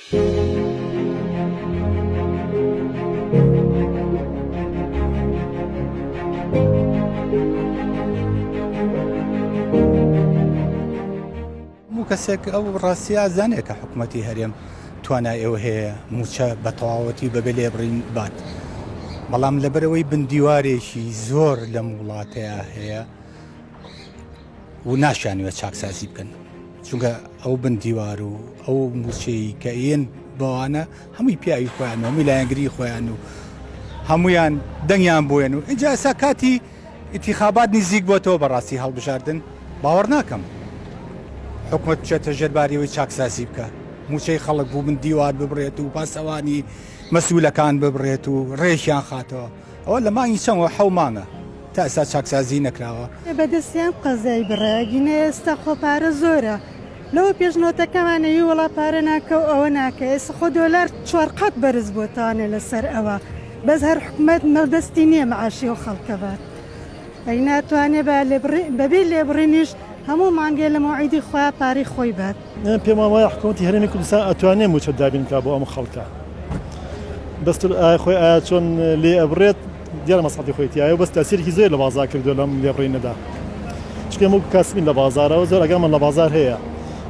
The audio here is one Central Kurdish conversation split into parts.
هەموو کەسێک ئەو ڕاستیە ئەزانێ کە حکوومەتی هەرێم توانای ئەوە هەیە مووچە بە تەواوەتی بەبێ لێبڕین بات بەڵام لەبەرەوەی بندیوارێکی زۆر لەم وڵاتەیە هەیە و ناشیانوێت چاکسازی بکەن چونکە ئەو بندیوار و ئەو مووچەی کە ئێن بەوانە هەمووی پیاوی خۆیان و هەمووی لایەنگری خۆیان و هەمویان دەنگیان بۆیەن و ئینجا ئێستا کاتی ئینتیخابات نزیک بۆتەوە بەڕاستی هەڵبژاردن باوەڕ ناکەم حکومەت بچێتە ژێر باری ئەوەی چاکسازی بکە موچەی خەڵک بوو من دیوار ببڕێت و پاسەوانی مەسولەکان ببڕێت و ڕێکیان خاتەوە ئەوە لە مانگی چەندەوە حەو مانگە تا ئێستا چاکسازی نەکراوە. بەدەستیان قەزای بڕێ ئەگینا ئێستا خۆ پارە زۆرە لەوە پێش نۆتەکەمان ئەی وەڵا پارە ناکە و ئەوە ناکە ئێستا خۆ دۆلار چوار قات بەرز بۆتەوانێ لەسەر ئەوە بەس هەر حکومەت مەدەستی نیە معاشی ئەو خەڵکە بات ئەی ناتوانێ بە لێبڕین بەبێ لێبڕینیش هەموو مانگێ لە مەوعیدی خۆیا پارەی خۆی بات. من پێمان وایە حکوومەتی هەرێمی کوردستان ئەتوانێ مووچە دابین بکات بۆ ئەم خەڵکە بەس ئایا خۆی ئایا چۆن لێ ئەبڕێت دیارە مەسڵەحەتی خۆی تیایە و بەس تەسیرێکی زۆر لە بازار کردووە لەم لێبڕینەدا چونکە ئێمە وەکو کاسبین لە بازارەوە زۆر ئاگامان لە بازار هەیە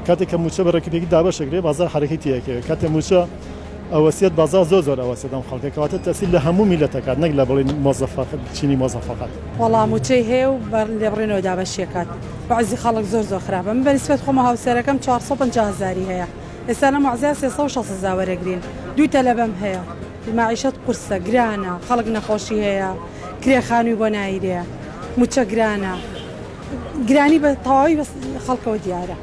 کاتێک کە مووچە بە ڕێکوپێکی دابەش ئەکرێ بازار حەرەکەی تێ ئەکەوێت کاتێ مووچە ئەوەسێت بازاڕ زۆر زۆر ئەوەسێت ئەم خەڵکە کەواتە تەسیر لە هەموو میلەتەکات نەک لە بڵێن مۆزەفە چینی مۆزەفەقەت. وەڵا موچەی هەیە و بە لێبڕینەوە دابەشی ئەکات بەعزی خەڵک زۆر زۆر خراپە من بە نیسبەت خۆم و هاوسەرەکەم 450 هەزاری هەیە ئێستا لەم وەعزە 360 هەزار وەرەگرین دوو تەلەبەم هەیە مەعیشەت قورسە گرانە خەڵک نەخۆشی هەیە کرێ خانووی بۆ نایرێ موچە گرانە گرانی بە تەواوی بەس خەڵکەوە دیارە.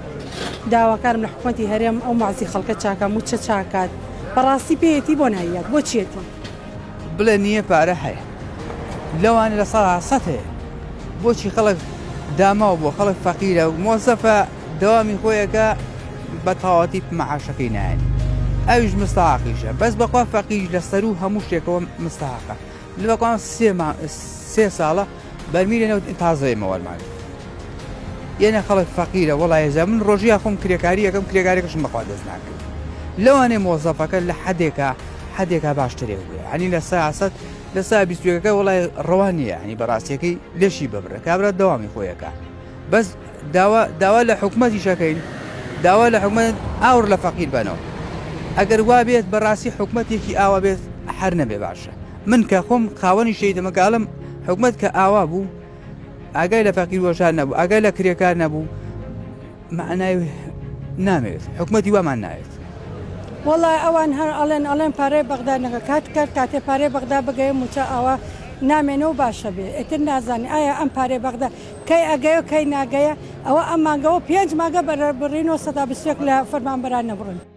داواکارم لە حکومەتی هەرێم ئەو مەعزی خەڵکە چاکا موچە چاکات بەڕاستی پێیەتی بۆ ناییات بۆ چیەتی. بڵێ نییە پارە هەیە لەوانە 100% هەیە بۆچی خەڵک داماو بووە خەڵک فەقیرە و مۆزەفە دەوامی خۆیەکە بە تەواوەتی مەعاشەکەی نایەنی ئەویش مستەحەقیشە بەس بەخوا فەقیریش لە سەروو هەموو شتێکەوە مستەحەقە لەبەخوا سێ ساڵە بەرمیلە نەوت تازە ئێمە وەرمان یەنە خەڵک فەقیرە وەڵا ێزا من ڕۆژیا خۆم کرێکاری یەکەم کرێکارێکشم بەخوا دەست ناکرد لەوانێ مۆزەفەکە لە حدێکا حدێکا باشترێک بوو ینی لە سیاست لە سا بیستەکە وڵای ڕەوان نییە ینی بەڕاستیەکەی لەشی ببرە کابرا دەوامی خۆیەکە بەس داوا داوا لە حکومەتی شەکەین داوا لە حکومەت ئاور لە فەقیر بەنەوە ئەگەر وا بێت بەڕاستی حکومەتێکی ئاوا بێت هەر نەبێ باشە من کە خۆم خاوەنی شەیدەمە گاڵم حکومەت کە ئاوا بوو ئاگای لە فەقیر وەژار نەبوو ئاگای لە کرێکار نەبوو معنای نامێت حکومەتی وامان ناوێت. وەڵا ئەوان هەر ئەڵێن ئەڵێن پارەی بەغدا نەکە کات کرد کاتێ پارەی بەغدا بگەیە موچە ئاوا نامێنێ و باشە بێ ئیتر نازانین ئایا ئەم پارەی بەغدا کەی ئەگەیە و کەی ناگەیە ئەوە ئەم مانگەوە پێنج مانگە بەرە بڕینەوە 121 لە فەرمانبەران نەبڕن.